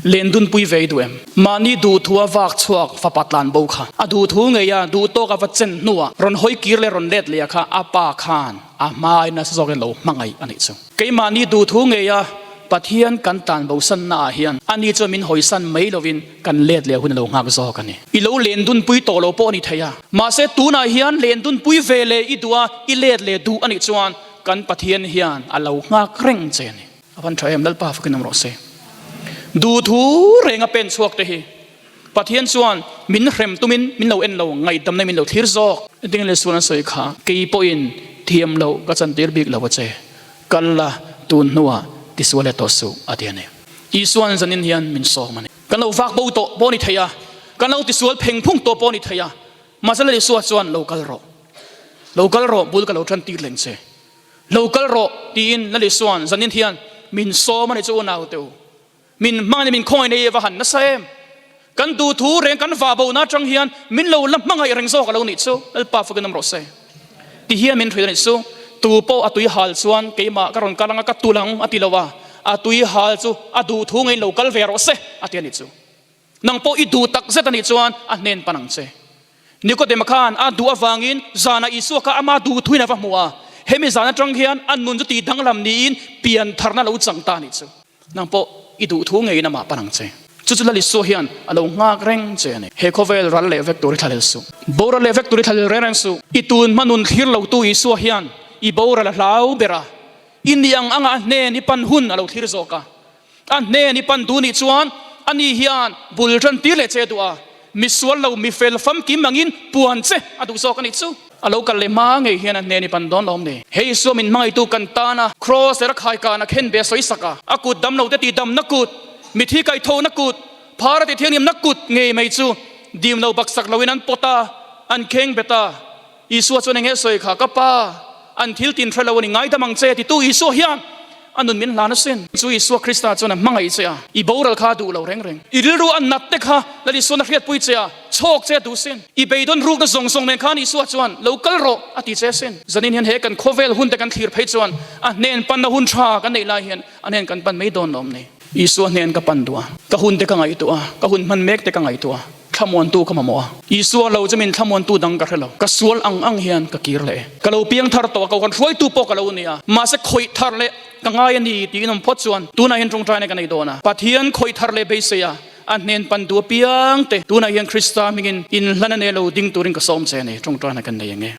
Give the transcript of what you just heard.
Lendunpui ve i duh em? Mahni duhthua vak chhuak fapa tlan bo kha a duhthu ngeia duh tawk a va chen hnuah rawn hawi kir leh rawn let leh a kha a pa khan a hmai nasa zawkin lo hmangaih a nih chu. Keimahni duhthu ngeia Pathian kan tlan bosanna ah hian ani chuan min hawisan mai lovin kan let leh hun a lo nghak zawk a ni. I lo lendunpui tawh lo pawh a ni thei a, mahse tunah hian lendunpui ve leh i duh a, i let leh duh a nih chuan kan Pathian hian a lo nghak reng che a ni. A van tha em, Lalpa fakin awm rawh se. Duhthu renga pen chhuak te hi Pathian chuan min hrem tumin min lo en lo, ngaihdamna min lo thlir zawk. Engtin nge Lisuan a sawi kha, Kei pawhin thiam loh ka chantir bik lo a che, kal la tun hnuah tisual leh tawh suh a ti a ni. Isuan zanin hian min sawm a ni. Kan lo vak bo tawh pawh a ni thei a, kan lo tisual pheng phung tawh pawh a ni thei a, mahse Lalesua chuan lo kal rawh, lo kal rawh bul ka lo tan tir leng che. Lo kal rawh tiin Lali chuan zanin hian min sawm a ni chu unau te u. Min hmangaih min khawngaih nei va han nasa em. Kan duhthu reng kan vah bo na atang hian min lo la hmangaih reng zawk a lo nih chu Lalpa fakin awm rawh se. Ti hian min hrilh a nih chu tu pawh a tui hal chuan keimah ka rawn kal anga ka tul ang a ti lo a, a tui hal chu a duhthu ngeiin lo kal ve rawh se a ti a nih chu. Nang pawh i duh tak zet a nih chuan a hnen pan ang che. Nikodema khan a duh avangin zanah Isua kha ama duh thuin a va hmu a, hemi zan atang hian a nun chu tih danglam niin pian tharna lo chang ta a nih chu. Nang pawh i duh thu ngeiin amah pan ang che. Chu chu Lal Isua hian a lo nghak reng che a ni. He khawvel ral leh vek tur i thlalel suh. Boral leh vek tur i thlalel reng reng suh. I tun hma nun thlir lotu Isua hian i boral a hlau ber a, i nih ang anga a hnen i pan hun a lo thlir zawk a. A hnen i pan duh nih chuan ani hian bul tan tir leh che duh a, mi sual lo mi fel famkim angin puan che a duh zawk a nih chu. A lo kal leh hma ngei hian a hnen i pan dawn lo awm ni. Hei Isua min hmangaihtu kan tan a, kraws leh rakhai kan a khen ve a sawi sak a, a kut dam lo te tih damna kut, mithi kaihthawhna kut, phar a ti thianghlimna kut ngei mai chu dim lo baksak loin an pawt a, an kheng bet a. Isua chuan eng nge sawi kha, Ka Pa, an thil tin hre lo a ni, ngaidam ang che, titu Isua hian a nun min hlan asin. Chu Isua Krista chuan a hmangaih che a, i boral kha a duh lo reng reng. I rilru a nat te kha Lal Isua'n a hriatpui che a, chhawk che a duh sin. I beidawn rukna zawng zawng nen khan Isua chuan, Lo kal rawh, a ti che asin. Zanin hian he kan khawvel hun te kan thlir phei chuan a hnen panna hun tha kan neih lai hian a hnen kan pan mai dawn lo awm ni. Isua hnen ka pan duh a, ka hun te ka ngaihtuah a, ka hun hman mek te ka ngaihtuah a. Thlamuantu ka mamawh a, Isua lo chu min thlamuantu dang ka hre lo. Ka sual ang ang hian ka kir leh e. Ka lo piang thar tawh a, ko kan hruaitu pawh ka lo ni a, mahse khawih thar leh ka ngai a ni tiin awm phawt chuan tunah hian tawngtaina ka nei dawn a. Pathian khawih thar leh beisei a, a hnen pan duh apiang te tunah hian Krista hmingin inhlan a nei lo ding turin ka sawm che a ni, tawngtaina kan nei ang e.